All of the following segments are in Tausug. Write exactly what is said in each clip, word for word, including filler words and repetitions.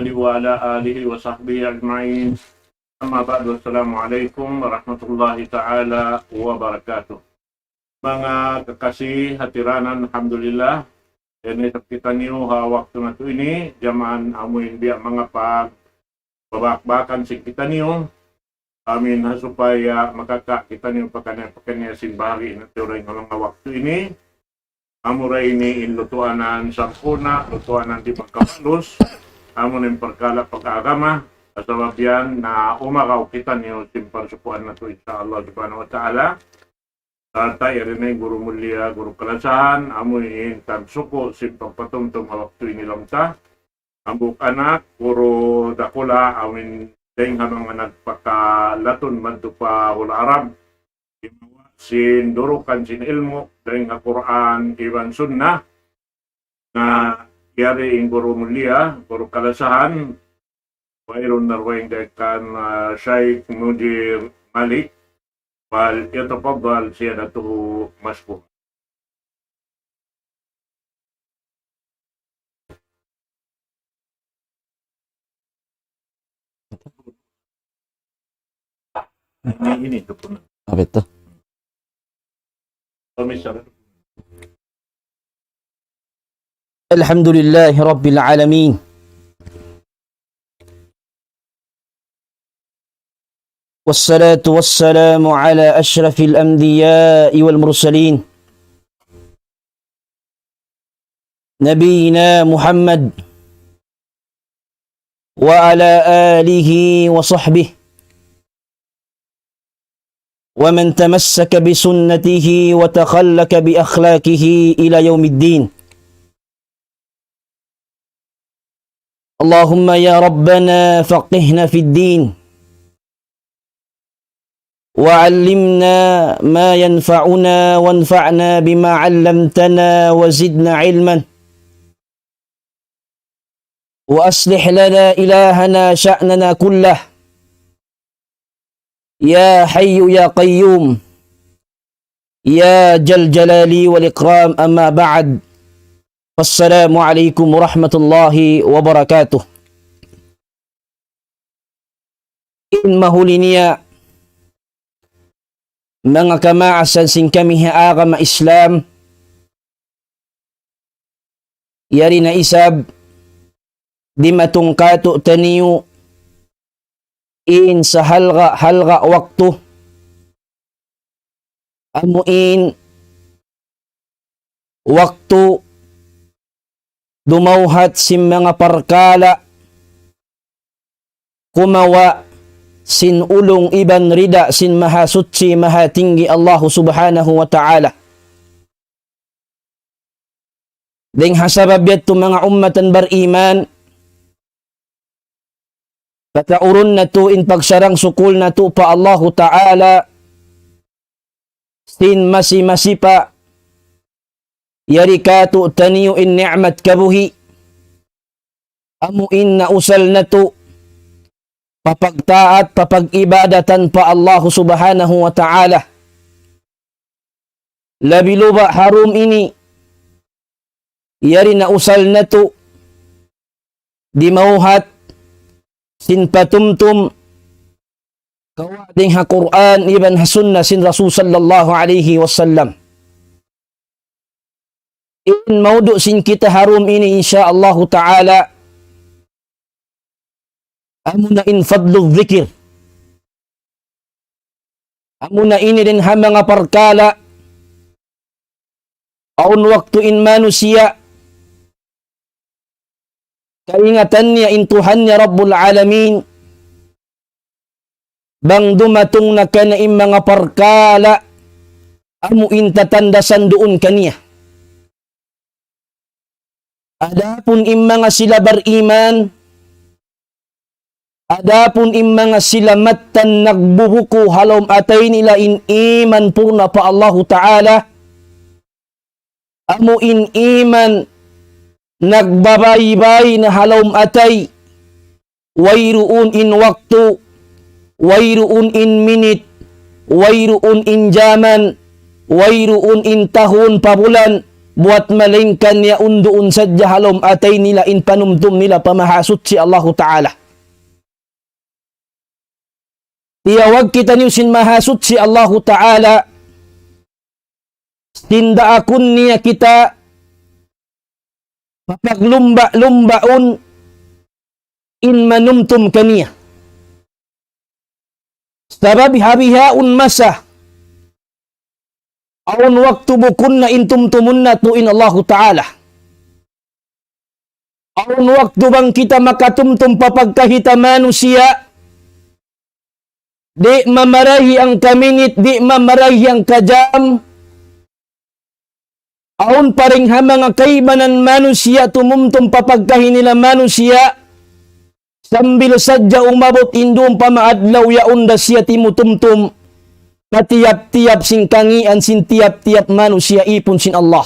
وعلى آله وصحبه أجمعين. أما بعد، والسلام عليكم ورحمة الله تعالى وبركاته. Manga kakasi hatiranan, alhamdulillah. Ini isab kitaniyu ha waktu natu' ini, jaman amuin biya' manga pag-, pabakbakan sin kitaniyu. Amin ha supaya makaka' kitaniyu pakaniya-pakaniya sin bahagi' natu' dayn ha manga waktu ini. Amura ini in lutuanan sampurna', lutuanan di' magkabalus. Amu in parkala' pag-agama, sabab yan na umagaw kitaniyu sin parsukuan natu', insya Allah subhanahu wa ta'ala. Sarta' yari na in guru mulia, guru kalasahan, amu in tagsuku sin pagpatumtum ha waktu ini laung ta. Hambuuk anak, guru dakula', amuin dayng ha manga nagpakalatun madtu pa hula' Arab. Gimuwa' sin durukan sin ilmu', dayng ha Qur'an, iban Sunnah. Na yari in guru mulia, guru kalasahan, wayruun na dugaing dayn kan, ah, Shaykh Mujir Malik, فليتفضل سيادته مشكورا. Ini, ini, itu pun. Apa itu? Komisar. الحمد لله رب العالمين. والصلاة والسلام على أشرف الأنبياء والمرسلين، نبينا محمد وعلى آله وصحبه ومن تمسك بسنته وتخلق بأخلاقه إلى يوم الدين. اللهم يا ربنا فقهنا في الدين، وعلمنا ما ينفعنا، وانفعنا بما علمتنا، وزدنا علما. وأصلح لنا إلهنا شأننا كله، يا حي يا قيوم، يا ذا الجلال والإكرام. أما بعد، فالسلام عليكم ورحمة الله وبركاته. In mahuli niya, manga kamaasan sin kami ha agama Islam, yari na isab dimatung kātu'niyu in sahalga'-halga' waktu, amu in waktu dumawhat sin manga parkala' kumawa' sin ulung iban rida sin Mahasuchi Mahatinggi Allahu Subhanahu wa Ta'ala. Dayng ha sabab yadtu manga ummatan bariman, pakaurun natu' in pagsarang-sukul natu' pa Allahu Ta'ala, sin masi-masi pa yari kātu'niyu in ni'mat kabuhi', amu in nausal natu' pa pagtaat, pa pag-ibadatan pa Allahu Subhanahu wa Ta'ala. Labi-labi ha dum ini, yari nausal natu' dimawhat sin patumtum kawa' dayng ha Qur'an iban ha sunnah sin Rasul sallallahu alayhi wasallam. In mawdu' sin kita ha dum ini, insya Allahu Ta'ala, amuna in fadlu dhikr. Amuna ini dayn ha manga parkala', awn waktu in manusiya', kaingatan niya in Tuhan niya Rabbul Alamin, bang dumatung na kaniya in manga parkala', amu in tatandasan duun kaniya. Adapun in manga sila bariman, adapun in manga sila mattan nagbubuku ha lawm atay nila in iman purna pa Allahu Ta'ala, amu in iman nagbabaybay na ha lawm atay, wayruun in waktu, wayruun in minit, wayruun in jaman, wayruun in tahun pa bulan, buwat malaingkan yaun duun sadja ha lawm atay nila in panumtum nila pa Mahasuchi Allahu Ta'ala. Tiyawag kitaniyu sin Mahasuchi Allahu Ta'ala, sin daakun niya kita, papaglumba-lumbaun in manumtum kaniya. Sabab ha bihaun masa, awn waktu bukun na in tumtumun natu' in Allahu Ta'ala. Awn waktu bang kita makatumtum pa pagkahi ta manusiya', di' mamarahi hangka minit, di' mamarahi hangka jam. Awn pa dayn ha manga kaibanan manusiya' tumumtum pa pagkahi nila manusiya', sambil sadja umabut in dum pa maadlaw yaun da siya timutumtum, pa tiyap-tiyap sin kangīan sin tiyap-tiyap manusiya' īpun sin Allah.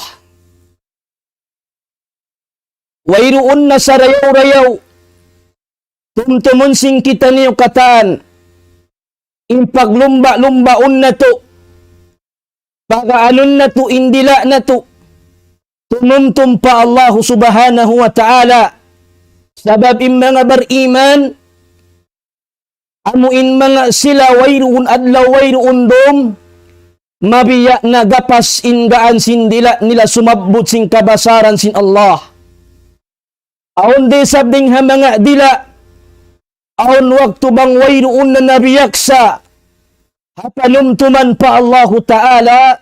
Wayruun na sarayaw-rayaw, tumtumun sin kitaniyu katan, in paglumba-lumbaun natu', pagaanun natu', in dila' natu', tumumtum pa Allahu Subhanahu wa Ta'ala. Sabab in manga bariman, amu in manga sila wayruun adlaw wayruun dum, mabiya' na gapas in gaan sin dila' nila sumabbut sin kabasaran sin Allah. Awn da isab dayn ha manga dila', awn waktu bang wayruun na nabiyaksa ha panumtuman pa Allahu Ta'ala,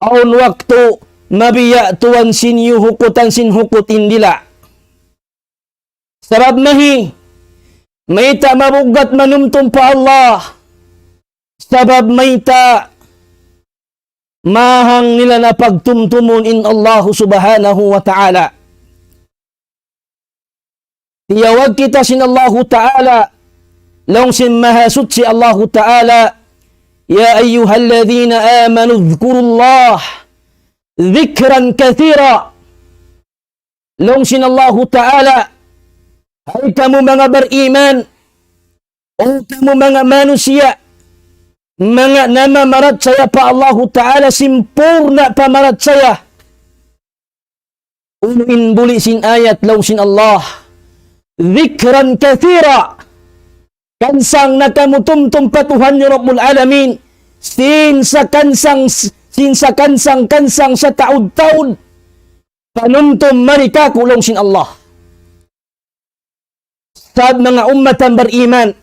awn waktu mabiya' tuwan sin iyuhukutan sin hukut in dila'. Sabab mahi, mayta' mabugat manumtum pa Allah. Sabab mayta' mahang nila na pagtumtumun in Allahu Subhanahu wa Ta'ala. Tiyawag kita sin Allahu Ta'ala, laung sin Mahasuchi Allahu Ta'ala, يا أيها الذين آمنوا اذكروا الله ذكرا كثيرا. Laung sin Allahu Ta'ala, hay kamu manga bariman, o kamu manga manusiya', manga namamarachaya pa Allahu Ta'ala, sampurna' pamarachaya. Unu in buli' sin ayat laung sin Allah, ذكرا كثيرا. Kansang na kamu tumtum pa Tuhan niyu Rabbul Alamin, sin sakansang, sin sakansang-kansang sataud-taud, panumtum mari kāku' laung sin Allah. Sab manga ummatan bariman,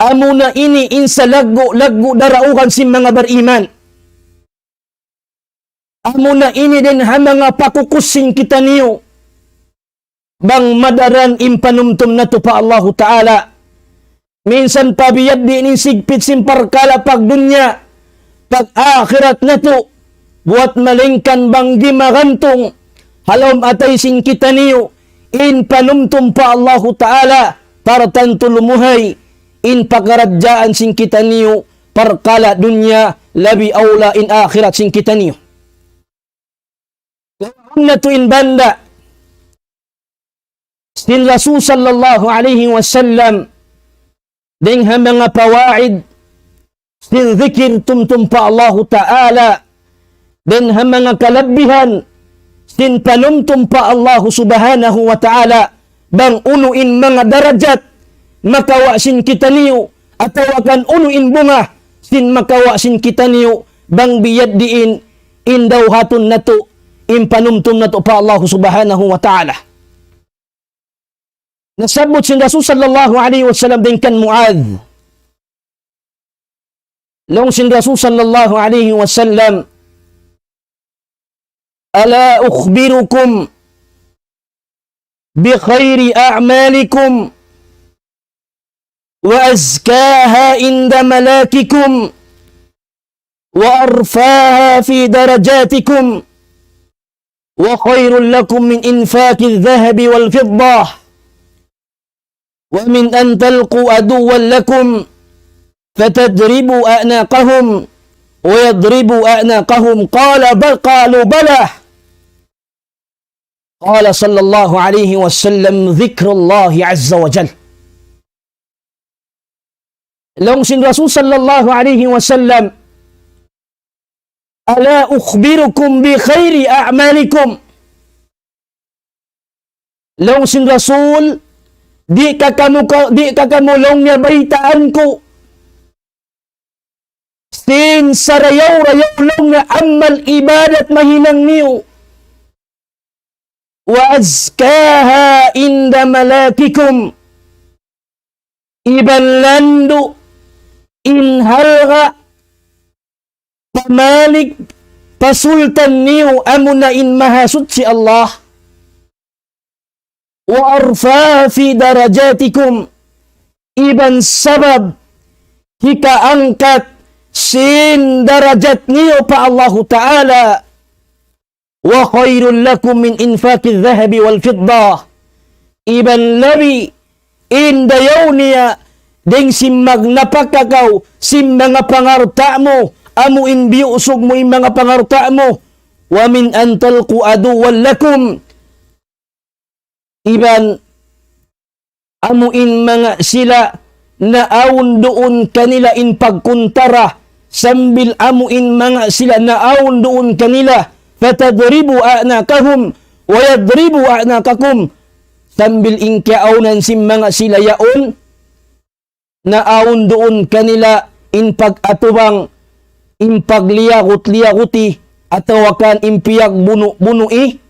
amuna ini in salaggu'-laggu' daraugan sin manga bariman. Amuna ini dayn ha manga pakukus sin kitaniyu. Bang madaran in panumtum natu' pa Allahu Ta'ala. Minsan pa biya' diin in sigpit sin parkala' pagdunya, pag-akhirat natu', buwat malaingkan bang di' magantung ha lawm atay sin kitaniyu, in panumtum pa Allahu Ta'ala, para tantu lumuhay, in pakaradjaan sin kitaniyu, parkala' dunya, labi awla in akhirat sin kitaniyu. Laung natu' in banda, sin Rasul sallallahu alayhi wasallam, dayn ha manga pawaid, sin zikir tumtum pa Allahu Ta'ala, dayn ha manga kalabihan, sin panumtum pa Allahu Subhanahu wa Ta'ala, bang unu in manga darajat, makawa' sin kitaniyu, atawa kan unu in bunga, sin makawa' sin kitaniyu, bang biya' diin, in dawhatun natu', in panumtum natu' pa Allahu Subhanahu wa Ta'ala. Nasabbut sin Rasul sallallahu alayhi wasallam dayn kan Muadh. Laung sin Rasul sallallahu alayhi wasallam, ألا أخبركم بخير أعمالكم وأزكاها عند مليككم وأرفعها في درجاتكم وخير لكم من إنفاق الذهب والفضة ومن أن تلقوا عدوا لكم فتضربوا أعناقهم ويضربوا أعناقهم؟ قال بل، قالوا بلى. قال صلى الله عليه وسلم: ذكر الله عز وجل. Laung sin Rasul sallallahu alayhi wasallam, ألا أخبركم بخير أعمالكم؟ Laung sin Rasul, di' ka kamu, di' ka kamu laung niya baytaan ku sin sarayaw-rayaw laung niya amal ibadat mahinang niyu. وأزكاها عند مليككم. Iban landu' in halga' pamalik pa sultan niyu amuna in Mahasuchi Allah. وأرفعها في درجاتكم. Iban sabab hikaangkat sin darajat niyu pa Allahu Ta'ala. وخير لكم من إنفاق الذهب والفضة. Iban labi in dayaw niya dayn sin magnapaka kaw sin manga pangalta' mu, amu in biyusug mu in manga pangalta' mu. ومن أن تلقوا عدوا لكم. Iban amu in manga sila naawn duun kanila in pagkuntara, sambil amu in manga sila naawn duun kanila, فتضربوا أعناقهم ويضربوا أعناقكم, sambil in kiyaawnan sin manga sila yaun, naawn duun kanila in pag-atubang, in pagliyagut-liyaguti, atawa kan in piyagbunu'-bunu'i,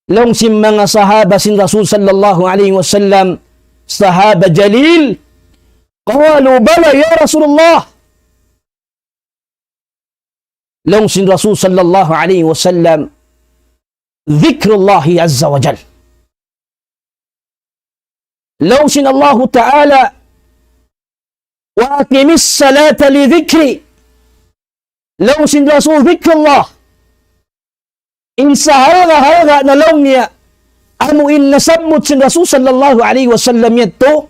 laung sin manga sahaba sin Rasul sallallahu alayhi wasallam, sahaba jalil, قالوا بلى يا رسول الله. Laung sin Rasul sallallahu alayhi wasallam, ذكر الله عز وجل. Laung sin Allahu Ta'ala, وأقم الصلاة لذكري. Laung sin Rasul, ذكر الله. In sahalga'-halga' na laung niya, amu in nasabbut sin Rasul sallallahu alayhi wasallam yadtu,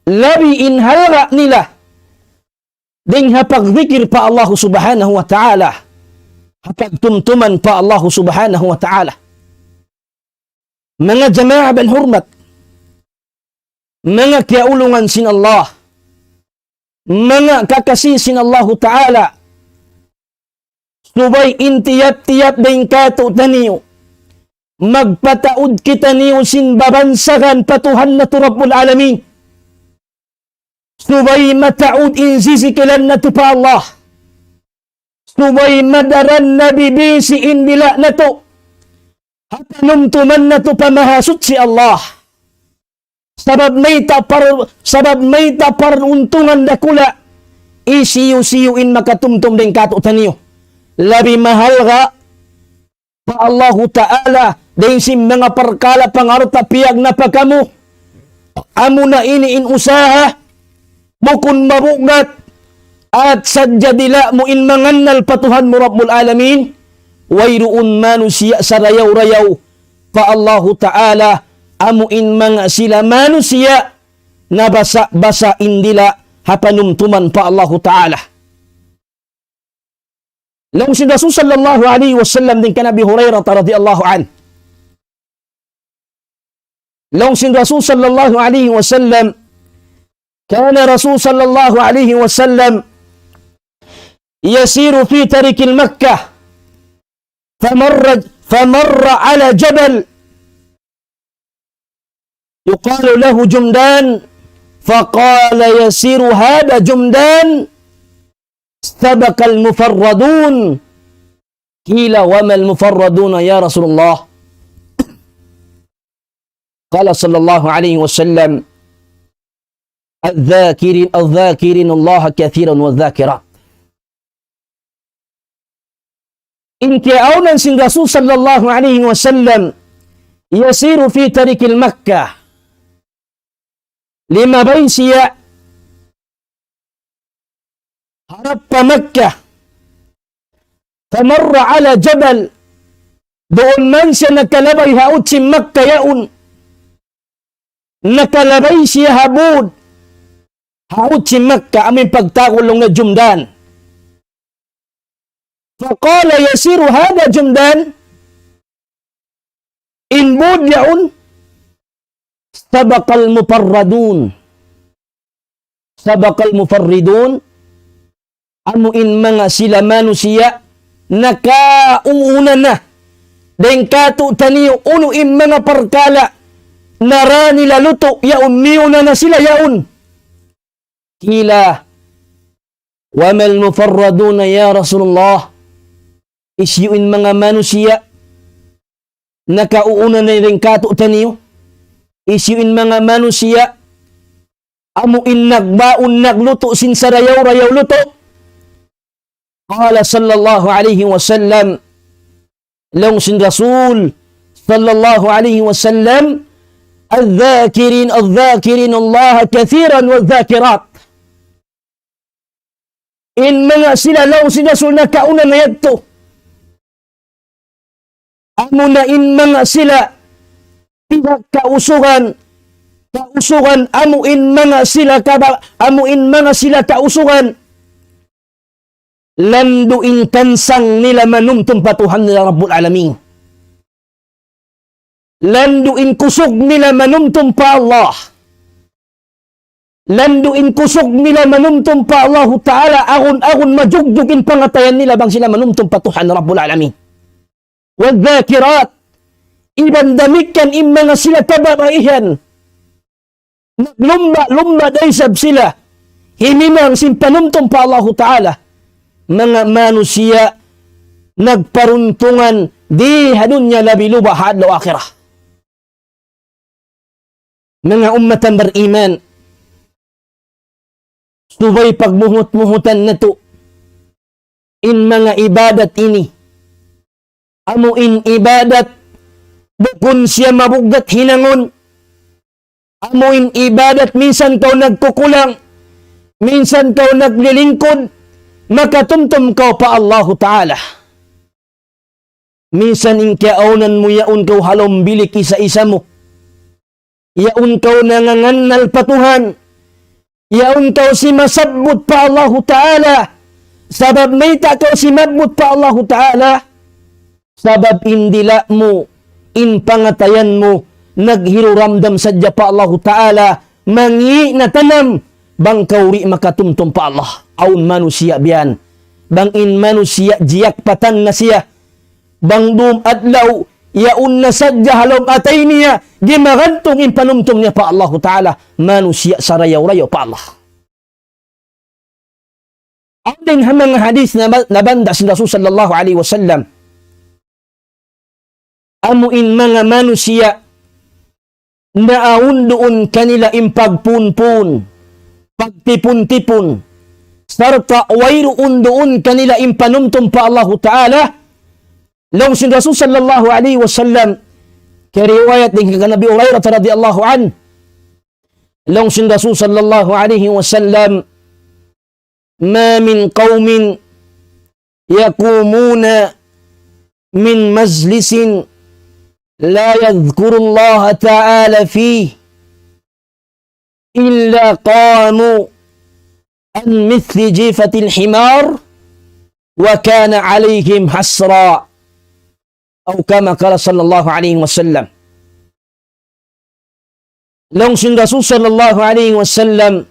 labi in halga' nila dayn ha pagdikir pa Allahu Subhanahu wa Ta'ala, ha pagtumtuman pa Allahu Subhanahu wa Ta'ala. Manga jamaa bang hurmat, manga kiyaulungan sin Allah, manga kakasi sin Allahu Ta'ala, subay in tiyap-tiyap dayn kātu'niyu, magpataud kitaniyu sin babansagan pa Tuhan natu' Rabbul Alamin. Subay mataud in sisikilan natu' pa Allah. Subay madaran na bibisi in dila' natu' ha panumtuman natu' pa Mahasuchi Allah. Sabab mayta' par-, sabab mayta' paruntungan dakula', hisiyu-siyu in makatumtum dayn kātu'niyu. Labi mahalga' pa Allahu Ta'ala dayn sin manga parkala' pangalta' piyagnapaka mu. Amuna ini in usaha, bukun mabugat, at sadja dila' mu in mangannal pa Tuhan mu Rabbul Alamin, wayruun manusiya' sarayaw-rayaw pa Allahu Ta'ala, amu in manga sila manusiya' nabasa'-basa' in dila' ha panumtuman pa Allahu Ta'ala. Laung sin Rasul sallallahu alayhi wasallam dayn kan Abi Hurairah radiyallahu anhu. Laung sin Rasul sallallahu alayhi wasallam, كان رسول صلى الله عليه وسلم يسير في طريق مكة فمر، فمر على جبل يقال له جمدان، فقال يسير هذا جمدان سبق المفردون. قيل: وما المفردون يا رسول الله؟ قال صلى الله عليه وسلم: الذاكرين، الذاكرين الله كثيرا والذاكرات. In kiyaawnan sin Rasul sallallahu alayhi wasallam, يسير في طريق مكة. Limabay siya harap pa Makkah. فمر على جبل. Duun man siya nakalabay ha uchi Makkah yaun. Nakalabay siya ha būd ha uchi Makkah, amu in pagtawagun na Jumdan. فقال يسير هذا جمدان. In būd yaun, سبق المفردون. سبق المفردون. Amu in manga sila manusiya' nakauuna na dayn kātu'niyu unu in manga parkala' nara nila lutu' yaun, miyuna na sila yaun. قيل: وما المفردون يا رسول الله؟ Hisiyu in manga manusiya' nakauuna na dayn kātu'niyu? Hisiyu in manga manusiya' amu in nagbaun naglutu' sin sarayaw-rayaw lutu'? قال صلى الله عليه وسلم, laung sin Rasul sallallahu alayhi wasallam, الذاكرين، الذاكرين الله كثيرا والذاكرات. In manga sila, laung sin Rasul, nakauna na yadtu, amuna in manga sila pihak kausugan, kausugan, amu in manga sila kaba-, amu in manga sila kausugan, landu' in kansang nila manumtum pa Tuhan nila Rabbul Alamin. Landu' in kusug nila manumtum pa Allah. Landu' in kusug nila manumtum pa Allahu Ta'ala, agun-agun majugjug in pangatayan nila bang sila manumtum pa Tuhan Rabbul Alamin. والذاكرات, iban damikkiyan in manga sila kababaihan, naglumba'-lumba' da isab sila himinang sin panumtum pa Allahu Ta'ala. Manga manusiya' nagparuntungan di ha dunya, labi luba' ha adlaw akhirat. Manga ummatan bariman, subay pagmuhut-muhutan natu' in manga ibadat ini. Amu in ibadat bukun siya mabugat hinangun. Amu in ibadat minsan kaw nagkukulang, minsan kaw naglilingkud, makatumtum kaw pa Allahu Ta'ala. Minsan in kiyaawnan mu yaun kaw ha lawm bilik isa-isa mu. Yaun kaw nangangannal pa Tuhan. Yaun kaw simasabbut pa Allahu Ta'ala. Sabab mayta' kaw simabbut pa Allahu Ta'ala? Sabab in dila' mu, in pangatayan mu, naghiruramdam sadja pa Allahu Ta'ala, mangi' na tanam, bang kaw di' makatumtum pa Allah. Awn manusiya' biyan. Bang in manusiya' jiyakpatan na siya, bang dum adlaw, yaun na sadja ha lawm atay niya, di' magantung in panumtum niya pa Allahu Ta'ala, manusiya' sarayaw-rayaw pa Allah. Awn dayn ha manga hadith na ba-, nabanda' sin Rasul sallallahu alayhi wasallam, amu in manga manusiya' naawn duun kanila in pagpunpun, pagtipun-tipun, sarta' wayruun duun kanila in panumtum pa Allahu Ta'ala. Laung sin Rasul sallallahu alayhi wasallam, kiyariwayat dayn kan Abi Hurairah radiyallahu anhu, laung sin Rasul sallallahu alayhi wasallam, ما من قوم يقومون من مجلس لا يذكر الله تعالى فيه إلا قاموا عن مثل جيفة الحمار وكان عليهم حسرة. أو كما قال صلى الله عليه وسلم. Laung sin Rasul sallallahu alayhi wasallam,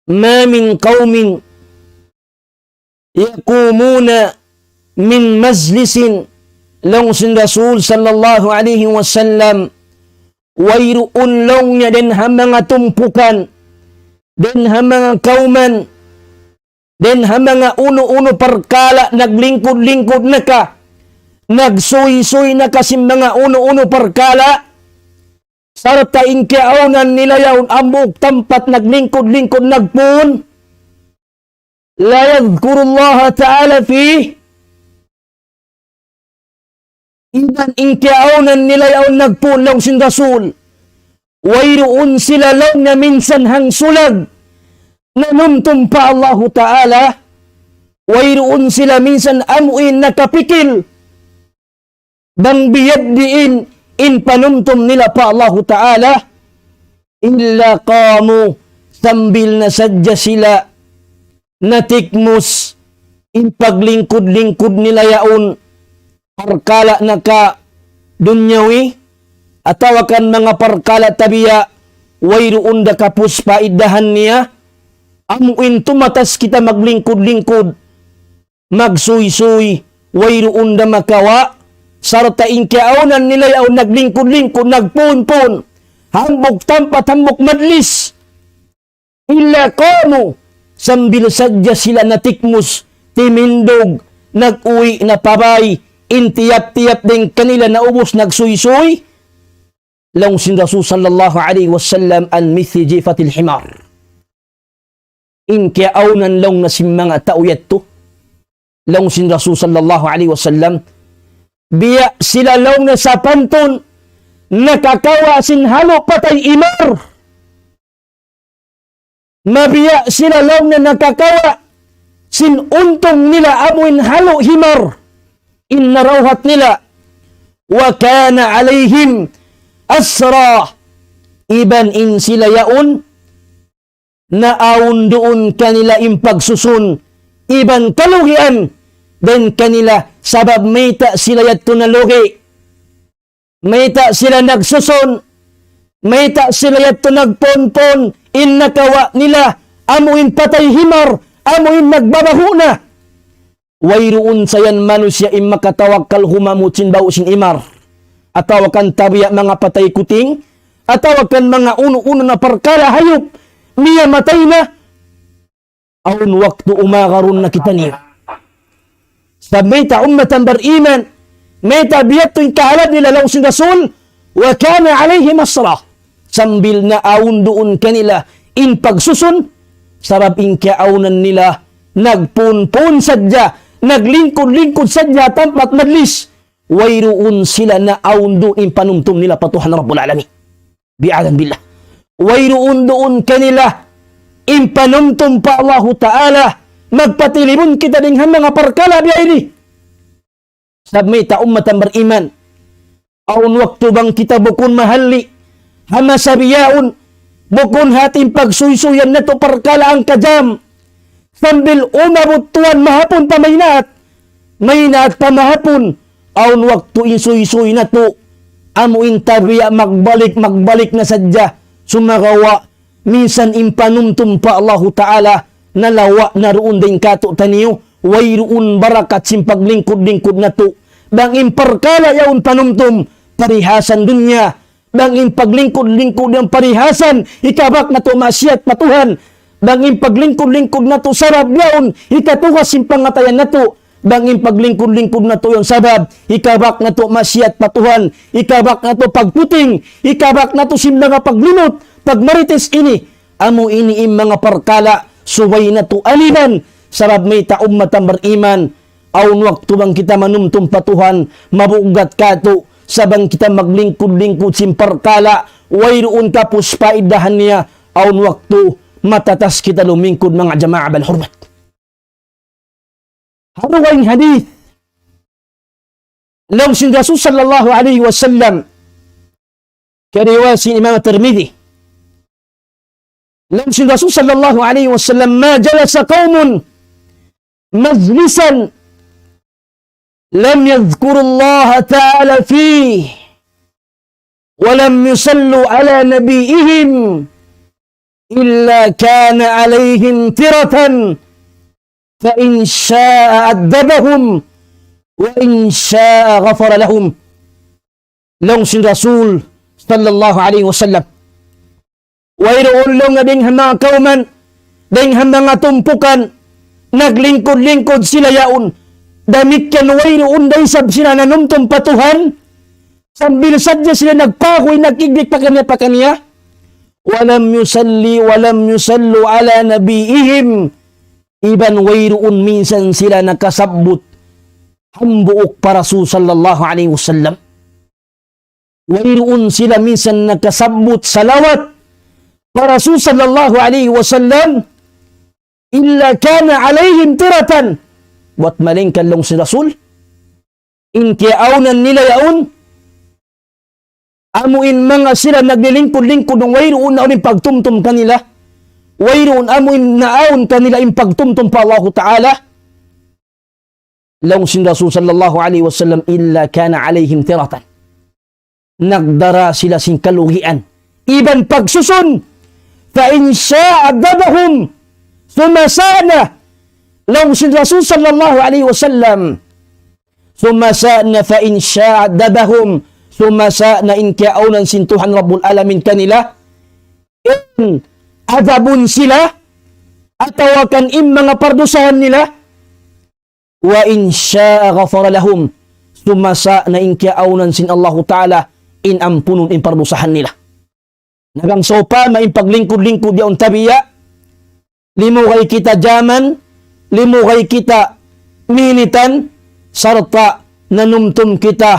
ما من قوم يقومون من مجلس, laung sin Rasul sallallahu alayhi wasallam, wayruun laung niya dayn ha manga tumpukan, dayn ha manga kawman, dayn ha manga unu-unu parkala' naglingkud-lingkud na ka, nagsuysuy na ka sin manga unu-unu parkala', sarta' in kiyaawnan nila yaun hambuuk tampat naglingkud-lingkud nagpun, لا يذكر الله تعالى فيه, iban in kiyaawnan nila yaun nagpun laung sin Rasul, wayruun sila laung niya minsan hangsulag nanumtum pa Allahu Ta'ala, wayruun sila minsan amuin nakapikil bang biya' diin in panumtum nila pa Allahu Ta'ala, إلا قاموا, sambil na sadja sila natikmus in paglingkud-lingkud nila yaun, parkala' naka dunyawi, atawa kan manga parkala' tabiya', wayruun da kapus paidahan niya, Amu in tumatas kita maglingkud-lingkud, magsuysuy, wayruun da makawa', sarta' in kiyaawnan nila yaun naglingkud-lingkud, nagpunpun, hambuuk tampat, hambuuk majlis. إلا قاموا, sambil sadja sila natikmus, timindug, nag-uwi' na pa bāy, in tiyap-tiyap dayn kanila naubus nagsuysuy, laung sin Rasul sallallahu alayhi wasallam, عن مثل جيفة الحمار. In kiyaawnan laung niya sin manga tau yadtu, laung sin Rasul sallallahu alayhi wasallam, biya' sila laung niya sapantun nakakawa' sin halu' patay himar. Mabiya' sila laung niya nakakawa' sin untung nila amu in halu' himar in narawhat nila. وكان عليهم أسرى, iban in sila yaun naawn duun kanila in pagsusun iban kalugian dayn kanila, sabab mayta' sila yadtu nalugi, mayta' sila nagsusun, mayta' sila yadtu nagpunpun, in nakawa' nila amu in patay himar, amu in nagbabahu' na. Wayruun sa yan manusiya' in makatawakkal humamut sin bahu' sin himar, atawa kan tabiya' manga patay kuting, atawa kan manga unu-unu na parkala' hayup, miyamatay na. Awn waktu umagarun na kitaniyu. Sa' mayta' ummatan bariman, mayta' biya' yadtu in kahalan nila laung sin Rasul, وكان عليهم أسرى. Sambil naawn duun kanila in pagsusun, sabab in kiyaawnan nila nagpunpun sadja, naglingkud-lingkud sadja ha tampat majlis, wayruun sila naawn duun in panumtum nila pa Tuhan Rabbul Alamin. عياذا بالله. Wayruun duun kanila in panumtum pa Allahu Ta'ala. Magpatilibun kita dayn ha manga parkala' biya' ini. Sa' mayta' ummatan bariman, awn waktu bang kita bukun mahalli' ha masa bihaun, bukun hati in pagsuysuyan natu' parkala' hangka jam, sambil umabut tuwan mahapun pa maynaat, maynaat pa mahapun, awn waktu in suysuy natu', amu in tabiya' magbalik-magbalik na sadja, sumagawa' minsan in panumtum pa Allahu Ta'ala, nalawa' na duun dayn kātu'niyu, wayruun barakat sin paglingkud-lingkud natu'. Bang in parkala' yaun panumtum, parihasan dunya. Bang in paglingkud-lingkud yaun parihasan, hikabak natu' maksiyat pa Tuhan. Bang in paglingkud-lingkud natu' sabab yaun, hikatugas sin pangatayan natu'. Bang in paglingkud-lingkud natu' yaun sabab, hikabak natu' maksiyat pa Tuhan, hikabak natu' pagputing, hikabak natu' sin manga paglimut, pagmarites ini. Amu ini in manga parkala' subay natu' alilan, sabab mayta' ummatan bariman, awn waktu bang kita manumtum pa Tuhan, mabugat kātu', sa' bang kita maglingkud-lingkud sin parkala', wayruun kapus paidahan niya, awn waktu matatas kita lumingkud manga jamaa bal hurmat. Ha dugaing hadith, laung sin Rasul sallallahu alayhi wasallam, kariwayat sin Imam Tirmidhi. Laung sin Rasul sallallahu alayhi wasallam, ما جلس قوم مجلسا لم يذكروا الله تعالى فيه ولم يصلوا على نبيهم إلا كان عليهم ترة فإن شاء أدبهم وإن شاء غفر لهم. Laung sin Rasul sallallahu alayhi wasallam. Wayruun laung niya dayn ha manga kawman, dayn ha manga tumpukan, naglingkud-lingkud sila yaun. Damikkiyan wayruun da isab sila nanumtum pa Tuhan, sambil sadja sila nagpahuy, nag-iglig pakaniya-pakaniya. ولم يصلي، ولم يصلوا على نبيهم. Iban wayruun minsan sila nakasabbut hambuuk pa Rasul sallallahu alayhi wasallam. Wayruun sila minsan nakasabbut salawat pa Rasul sallallahu alayhi wasallam, إلا كان عليهم ترة. Buwat malaingkan laung sin Rasul, in kiyaawnan nila yaun, amu in manga sila naglilingkud-lingkud, wayruun na in pagtumtum kanila, wayruun amu in naawn kanila in pagtumtum pa Allahu Ta'ala, laung sin Rasul sallallahu alayhi wasallam, إلا كان عليهم ترة. Nagdara sila sin kalugian iban pagsusun. فإن شاء أدبهم. Sumasa na, laung sin Rasul sallallahu alayhi wasallam, sumasa na, فإن شاء عذبهم, sumasa na in kiyaawnan sin Tuhan Rabbul Alamin kanila, in adabun sila, atawa kan in manga pardusahan nila, وإن شاء غفر لهم, sumasa na in kiyaawnan sin Allahu Ta'ala, in ampunun in pardusahan nila. Na bang sawpama in paglingkud-lingkud yaun tabiya', limugay kita jaman, limugay kita minitan, sarta' nanumtum kita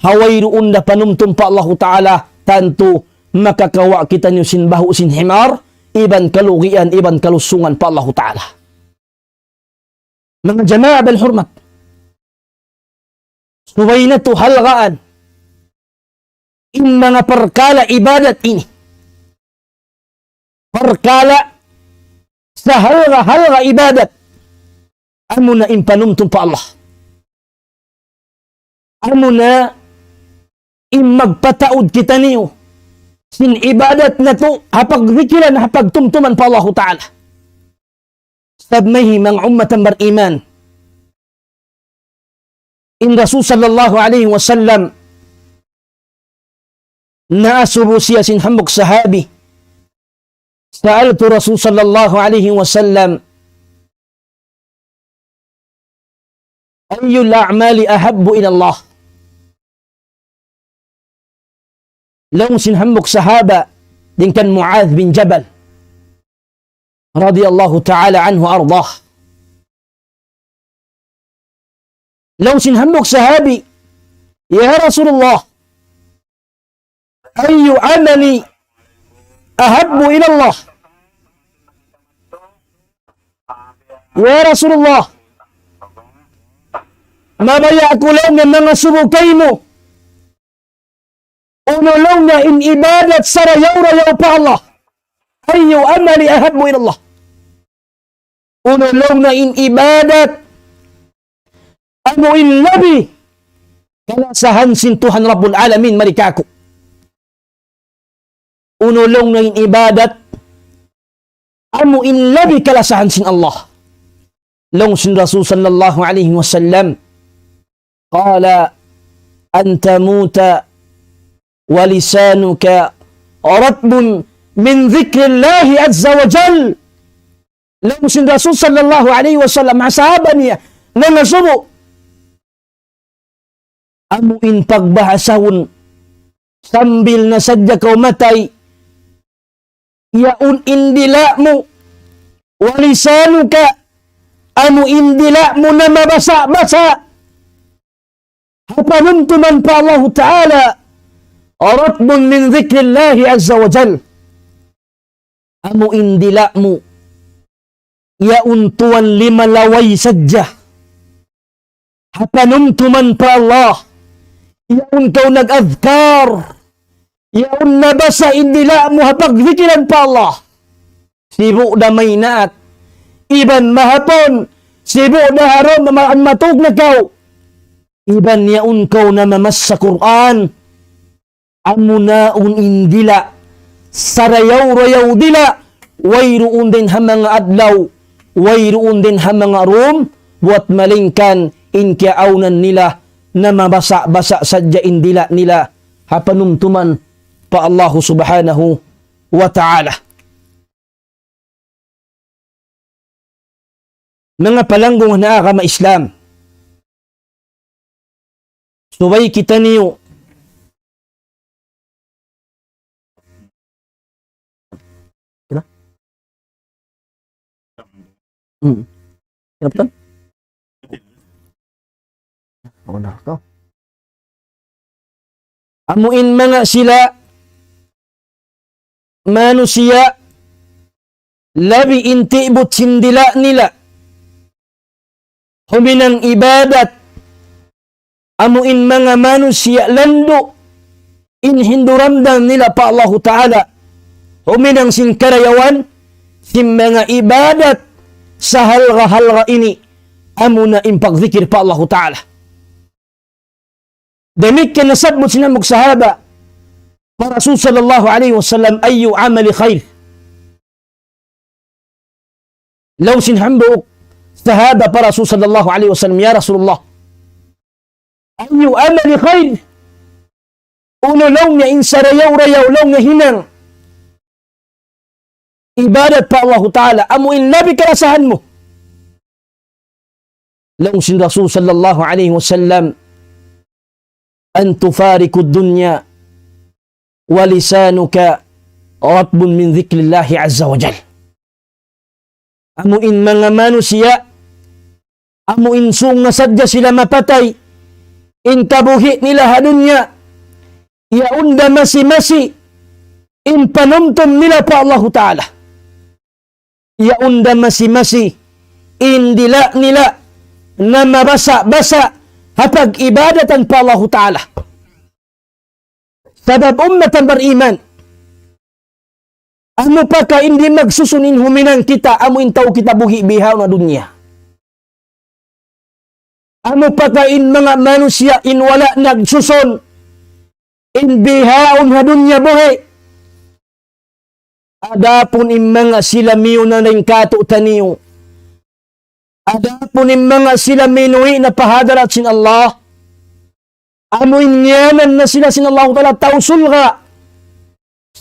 ha wayruun da panumtum pa Allahu Ta'ala, tantu makakawa' kitaniyu sin bahu' sin himar, iban kalugian, iban kalusungan pa Allahu Ta'ala. Manga jamaa bil hurmat. Subay natu' halgaan in manga parkala' ibadat ini. Parkala' sahalga'-halga' ibadat. Amuna in panumtum pa Allah. Amuna in magpataud kitaniyu sin ibadat natu' ha pagdikiran, ha pagtumtuman pa Allahu Ta'ala. Sabab mayhi manga ummat bariman. In Rasul sallallahu alayhi wasallam, naasubu siya sin hambuuk sahabi. سألت رسول صلى الله عليه وسلم: أي الأعمال أحب إلى الله؟ Laung sin hambuuk sahaba, dayn kan Muadh bin Jabal, radiyallahu ta'ala anhu ardah. Laung sin hambuuk sahabi, "Ya Rasulullah, أي العمل أحب إلى الله؟" Ya Rasulullah, mabaya' aku laung niya mangasubu kaymu. Unu laung niya in ibadat sarayaw-rayaw pa Allah. أي العمل أحب إلى الله. Unu laung niya in ibadat amu in labi kalasahan sin Tuhan Rabbul Alamin mari kāku'. Unu laung niya in ibadat amu in labi kalasahan sin Allah. Laung sin Rasul sallallahu alayhi wasallam, قال: أن تموت ولسانك رطب من ذكر الله عز وجل. Laung sin Rasul sallallahu alayhi wasallam, ha sahaba niya, nangasubu, amu in pagbahasahun, sambil na sadja kaw matay, yaun in dila' mu, ولسانك, amu in dila' mu namabasa'-basa' ha panumtuman pa Allahu Ta'ala, رطب من ذكر الله عز وجل. Amu in dila' mu, yaun tuwan limalaway sadja ha panumtuman pa Allah, yaun kaw nag-adhkar, yaun nabasa' in dila' mu ha pagdikiran pa Allah. Sibu' da maynaat, iban mahapun, sibu' da ha dum ma-, matug na kaw, iban yaun kaw namamassa Qur'an. Amuna yaun in dila', sarayaw-rayaw dila', wayruun dayn ha manga adlaw, wayruun dayn ha manga dum, buwat malayngkan in kiyaawnan nila, namabasa'-basa' sadja in dila' nila ha panumtuman pa Allahu Subhanahu wa Ta'ala. Manga palanggung ha agama Islam. Subay kitaniyu. Kira? Hmm. Kira betul? Ako na ako. Amu in manga sila manusiya' labi in tibut sin dila' nila huminang ibadat, amu in manga manusiya' landu' in hinduramdam nila pa Allahu Ta'ala, huminang sin karayawan sin manga ibadat sahalga'-halga' ini, amuna in pagdikir pa Allahu Ta'ala. Damikkiyan nasabbut sin hambuuk sahaba pa Rasul sallallahu alayhi wasallam, أي العمل خير؟ Laung sin hambuuk sahaba pa Rasul sallallahu alayhi wasallam, "Ya Rasulullah, ayyu amali khair?" Unu laung niya in sarayaw-rayaw laung niya hinang ibadat pa Allahu Ta'ala, amu in labi kalasahan mu? Laung sin Rasul sallallahu alayhi wasallam, "An tufariqud dunya wa lisanuka ratbun min dhikrillahi azza wa jal." Amu in manga manusiya', amu in sūng na sadja sila mapatay, in kabuhi' nila ha dunya, yaun da masi-masi in panumtum nila pa Allahu Ta'ala. Yaun da masi-masi in dila' nila na mabasa-basa ha pag-ibadatan pa Allahu Ta'ala. Sabab ummatan bariman, unu pa ka in di' magsusun in huminang kita, amu in tau kita buhi' bihaun ha dunya? Unu pa ka in manga manusiya' in wala' nagsusun in bihaun ha dunya buhi'? Adapun in manga sila miyuna na in katu' taniyu, adapun in manga sila minuwi' na pa hadarat sin Allah, amu in ngiyanan na sila sin Allahu Ta'ala tau surga',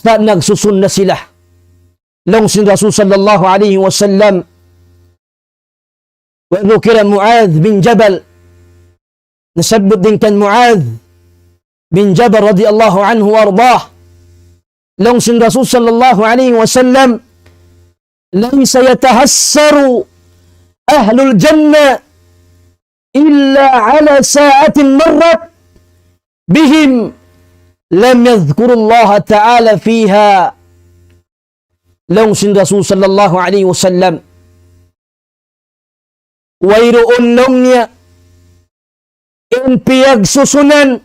sa' nagsusun na sila. Laung sin Rasul sallallahu alayhi wasallam, وذكر معاذ بن جبل. Nasabbut dayn kan Muadh bin Jabal radiyallahu anhu wa ardah. Laung sin Rasul sallallahu alayhi wasallam, ليس يتحسر أهل الجنة إلا على ساعة مرت بهم لم يذكروا الله تعالى فيها. Laung sin Rasul sallallahu alayhi wasallam, wayruun laung niya in piyagsusunan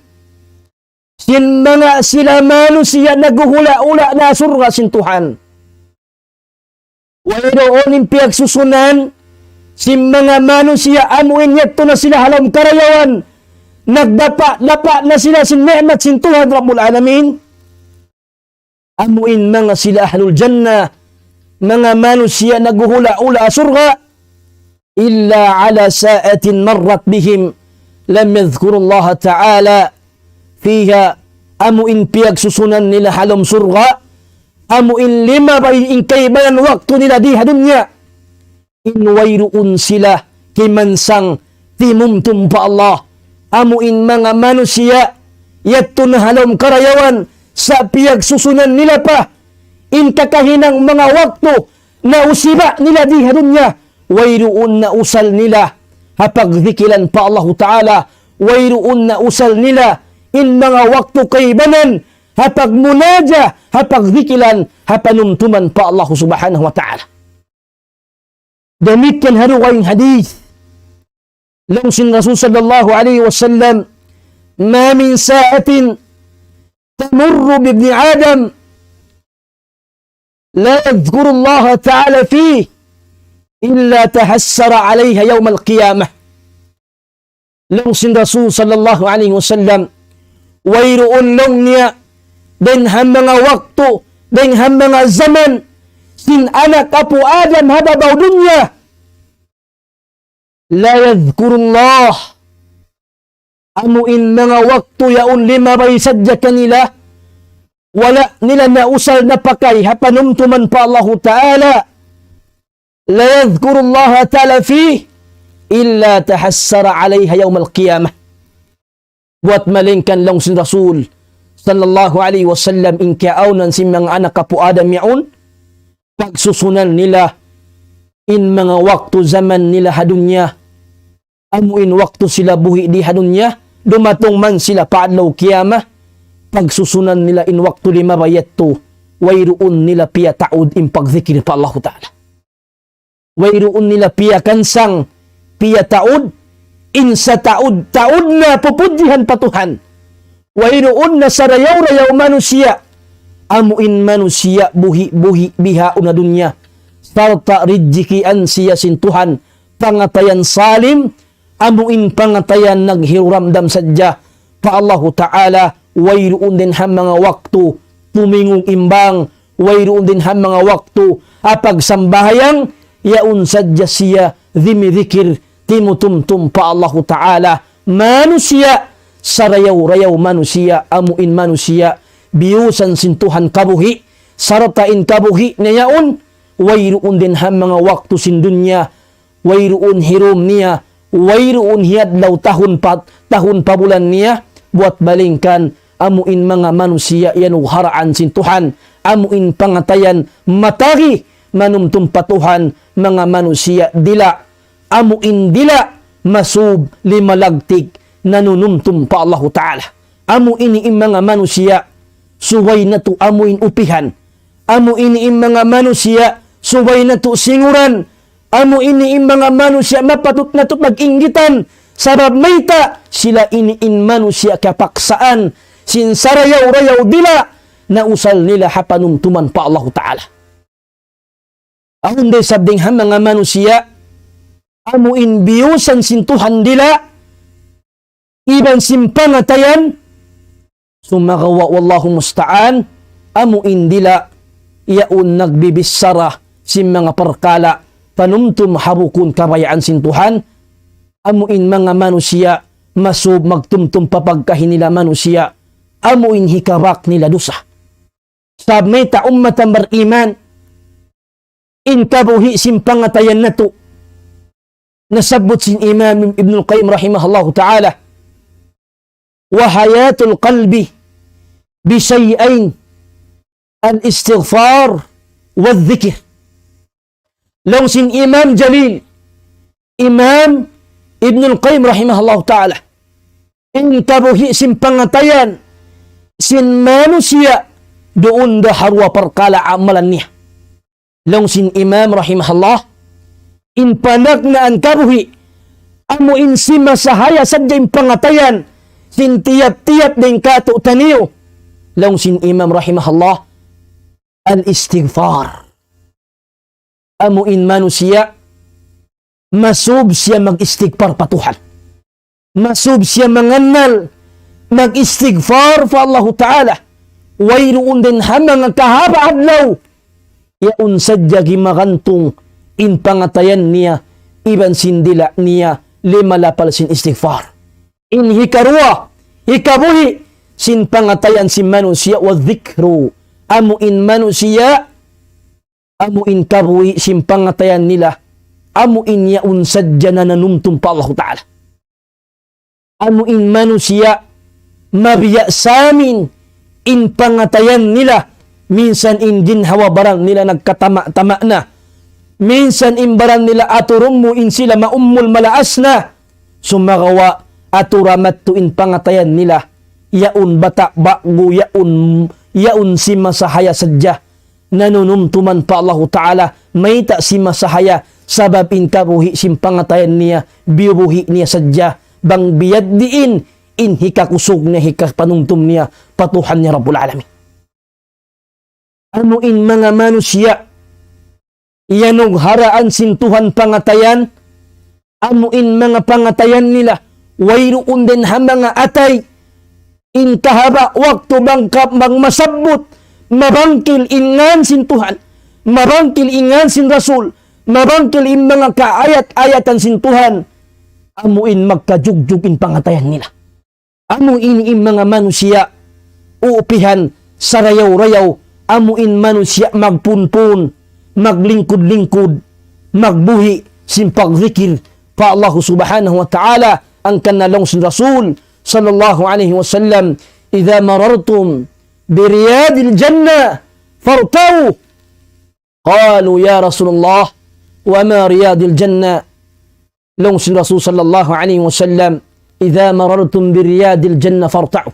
sin manga sila manusiya' naghuhula'-hula' na surga' sin Tuhan. Wayruun in piyagsusunan sin manga manusiya' amu in yadtu na sila ha lawm karayawan, nagdapa'-dapa' na sila sin ni'mat sin Tuhan Rabbul Alamin. Amu in manga sila ahlul jannah, manga manusiya' naghuhula'-hula' ha surga', إلا على ساعة مرت بهم لم يذكروا الله تعالى فيها. Amu in piyagsusunan nila ha lawm surga', amu in limabay in kaibanan waktu nila di ha dunya, in wayruun sila kimansang timumtum pa Allah. Amu in manga manusiya' yadtu na ha lawm karayawan, sa' piyagsusunan nila pa in kakahinang manga waktu nausiba' nila di ha dunya, wayruun nausal nila ha pagdhikilan pa Allahu Ta'ala, wayruun nausal nila in manga waktu kaibanan ha pagmunaja, ha pagdhikilan, ha panumtuman pa Allahu Subhanahu wa Ta'ala. Damikkiyan ha dugaing hadith. Laung sin Rasul sallallahu alayhi wasallam, ما من ساعة تمر بابن آدم لا يذكر الله تعالى فيه إلا تحسر عليها يوم القيامة. Laung sin Rasul sallallahu alayhi wasallam, wayruun laung niya dayn ha manga waktu, dayn ha manga jaman sin anak apu' Adam ha babaw dunya, لا يذكر الله, amu in manga waktu yaun limabay sadja kanila, wala' nila nausal napakay ha panumtuman pa Allahu Ta'ala, لا يذكر الله تعالى فيه إلا تحسر عليها يوم القيامة. Buwat malaingkan laung sin Rasul sallallahu alayhi wasallam in kiyaawnan sin manga anak apu' Adam yaun, pagsusunan nila in manga waktu jaman nila ha dunya, amu in waktu sila buhi' di ha dunya, dumatung man sila pa adlaw kiyamat, pagsusunan nila in waktu limabay yadtu, wayruun nila piyataud in pagdhikir pa Allahu Ta'ala. Wayruun nila piyakansang, piyataud, in sataud-taud na pupudjihan pa Tuhan. Wayruun na sarayaw-rayaw manusiya', amu in manusiya' buhi'-buhi' bihaun ha dunya, sarta' ridjikian siya sin Tuhan, pangatayan salim, amu in pangatayan naghiruramdam sadja pa Allahu Ta'ala, wayruun dayn ha manga waktu tumingug imbang, wayruun dayn ha manga waktu ha pagsambahayang, yaun sadja siya dimidikir, timutumtum pa Allahu Ta'ala. Manusiya', sarayaw-rayaw manusiya', amu in manusiya', biyusan sin Tuhan kabuhi', sarta' in kabuhi' niya yaun, wayruun dayn ha manga waktu sin dunya, wayruun hirum niya, wayruun hi adlaw tahun pa, tahun pa bulan niya, buat balingkan, amu in manga manusiya' yan uharaan sin Tuhan, amu in pangatayan matagi, manumtum pa Tuhan, manga manusiya' dila', amu in dila', masub lima lagtik, nanunumtum pa Allahu Ta'ala. Amu ini in manga manusiya', subay natu' amu in upihan. Amu ini in manga manusiya', subay natu' singuran. Amu ini in manga manusiya', mapatut natu' pag-inggitan. Sabab mayta', sila ini in manusiya' kapaksaan, sin sarayaw-rayaw dila', nausal nila ha panumtuman pa Allahu Ta'ala. Awn da isab dayn ha manga manusiya', amu in biyusan sin Tuhan dila', iban sin pangatayan, sumagawa' wallahu musta'an, amu in dila', yaun nagbibichara sin manga parkala', panumtum ha bukun kabayaan sin Tuhan, amu in manga manusiya', masub magtumtum pa pagkahi nila manusiya', amu in hikabak nila dusa. Sabab mayta' ummatan bariman, in kabuhi' sin pangatayan natu'. Nasabbut sin Imam Ibnul Qayyim rahimahullahu ta'ala, وحياة القلب بشيئين، الاستغفار والذكر. Laung sin Imam Jalil, Imam Ibnul Qayyim rahimahullahu ta'ala, in kabuhi' sin pangatayan sin manusiya' duun da ha duwa parkala' amalan niya. Laung sin Imam rahimahullah, in panagnaan kabuhi', amu in simasahaya sadja in pangatayan sin tiyap-tiyap dayn kātu'niyu. Laung sin Imam rahimahullah, al-istighfar. Amu in manusiya', masub siya mag-istighfar pa Tuhan. Masub siya mangannal, mag-istighfar pa Allahu Ta'ala. Wayruun dayn ha manga kahaba' adlaw, yaun sadja gimagantung in pangatayan niya, iban sin dila' niya, lima lapal sin istighfar. In hikaruwa, hikabuhi', sin pangatayan sin manusiya', والذكر. Amu in manusiya', amu in kabuhi' sin pangatayan nila, amu in yaun sadja nananumtum pa Allahu Ta'ala. Amu in manusiya', mabiya' samin in pangatayan nila, minsan in ginhawa-baran nila nagkatama'-tama' na, minsan in baran nila aturun mu in sila maummul malaas na, sumagawa' atura madtu in pangatayan nila, yaun bata' ba'gu, yaun, yaun simasahaya sadja. Nanunumtuman pa Allahu Ta'ala, mayta' simasahaya, sabab in kabuhi' sin pangatayan niya, biyubuhi' niya sadja, bang biyadiin, in hikakusug niya, hikapanumtum niya, pa Tuhan niya Rabbul Alamin. Amu in manga manusiya', iyanugharaan sin Tuhan pangatayan, amu in manga pangatayan nila, wayruun dayn ha manga atay, in kahaba' waktu bang ka-, bang masabbut, mabangkil in ngān sin Tuhan, mabangkil in ngān sin Rasul, mabangkil in manga kaayat-ayatan sin Tuhan, amu in magkajugjug in pangatayan nila. Amu ini in manga manusiya', upihan, sarayaw-rayaw, amu in manusiya' magpunpun, maglingkud-lingkud, magbuhi', sin pagdikir, pa Allah Subhanahu wa Ta'ala, hangkan na laung sin Rasul, sallallahu alayhi wasallam, إذا مررتم برياض الجنة فارتعوا. قالوا يا رسول الله وما رياض الجنة؟ Laung sin Rasul sallallahu alayhi wasallam, إذا مررتم برياض الجنة فارتعوا.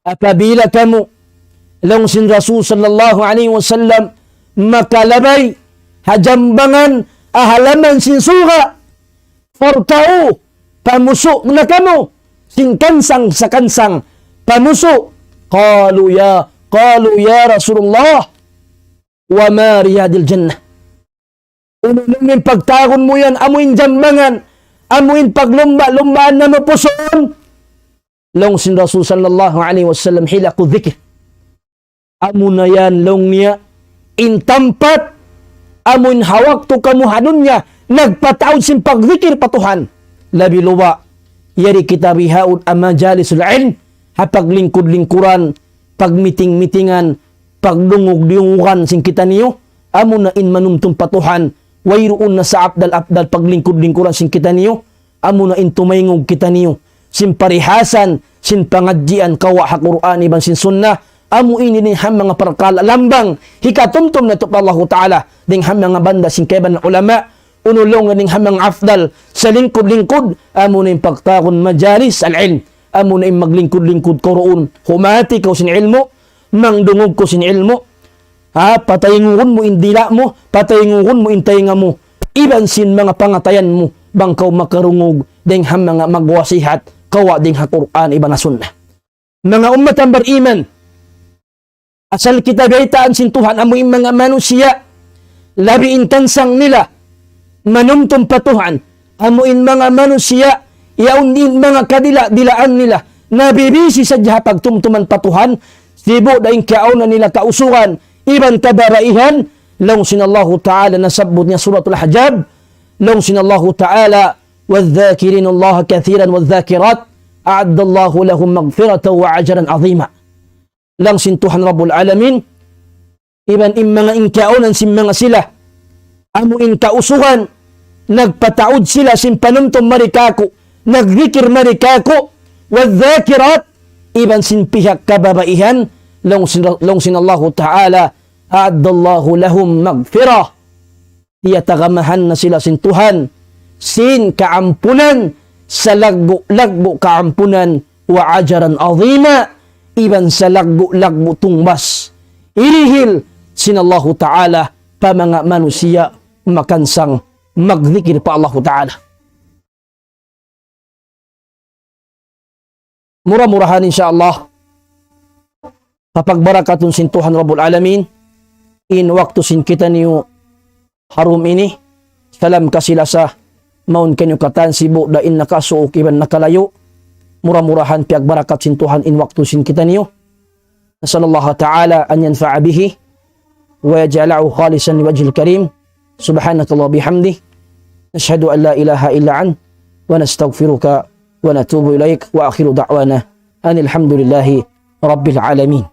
Apabila kamu, laung sin Rasul sallallahu alayhi wasallam, makalabay ha jambangan ha halaman sin surga', فارتعوا, pamusu' na kamu, sin kansang sakansang, pamusu'. قالوا يا، قالوا يا رسول الله وما رياض الجنة؟ Unu in pagtawagun mu yan, amu in jambangan, amu in paglumba'-lumbaan namu' pusuun? Laung sin Rasul sallallahu alayhi wasallam, حلق الذكر. Amu na yan laung niya, in tampat, amun ha waktu kamu ha dunya, nagpataud sin pagdikir pa Tuhan. Labi luba, yari kita bihaun ha majalisul ilm, ha paglingkud-lingkuran, pagmiting-mitingan, pagdungug-dungugan sin kitaniyu, amuna in manumtum pa Tuhan, wayruun na sa apdal-apdal paglingkud-lingkuran sin kitaniyu, amuna in tumaingug kitaniyu sin parihasan, sin pangadjian kawa' ha Qur'an iban sin Sunnah, amu ini dayn ha manga parkala' lambang hikatumtum natu' pa Allahu Ta'ala, dayn ha manga banda sin kaibanan ulama, unu laung dayn ha manga afdal salingkud-lingkud, amuna in pagtawagun majalis al-ilm, amuna in maglingkud-lingkud kaw duun, humati kaw sin ilmu', mangdungug kaw sin ilmu', ha, patayngugun mu in dila' mu, patayngugun mu in taynga mu, iban sin manga pangatayan mu, bang kaw makarungug dayn ha manga magwasihat, kawa' dayn ha Qur'an iban ha Sunnah. Manga ummat bariman, asal kita baytaan sin Tuhan, amu in manga manusiya', labi in tansang nila manumtum pa Tuhan, amu in manga manusiya', yaun in manga kadila'-dilaan nila, nabibisi sadja ha pagtumtuman pa Tuhan, sibu' da in kiyauna nila kausugan, iban kababaihan, laung sin Allahu Ta'ala nasabbut niya Suratul Ahzab, laung sin Allahu Ta'ala, والذاكرين الله كثيرا والذاكرات أعد الله لهم مغفرة وأجرا عظيما. Laung sin Tuhan Rabbul Alamin, iban in manga in kiyaunan sin manga sila, amu in kausugan, nagpataud sila sin panumtum mari kāku', nagdikir mari kāku', والذاكرات, iban sin pihak kababaihan, laung sin, laung sin Allahu Ta'ala, أعد الله لهم مغفرة. Tiyatagamahan na sila sin Tuhan sin kaampunan, salaggu'-laggu' kaampunan, وأجرا عظيما, iban salaggu'-laggu' tungbas. Hirihil sin Allahu Ta'ala pa manga manusiya' makansang magdikir pa Allahu Ta'ala. Mura-murahan, insya Allah, papagbarakatun sin Tuhan Rabbul Alamin in waktu sin kitaniyu ha dum ini. Salam kasi-lasa mawn kaniyu katan, sibu' da in nakasuuk iban nakalayu'. Mura-murahan piyagbarakat sin Tuhan in waktu sin kitaniyu. نسأل الله تعالى أن ينفع به ويجعله خالصا لوجهه الكريم. سبحانك اللهم وبحمدك، نشهد أن لا إله إلا أنت، ونستغفرك ونتوب إليك، وآخر دعوانا أن الحمد لله رب العالمين.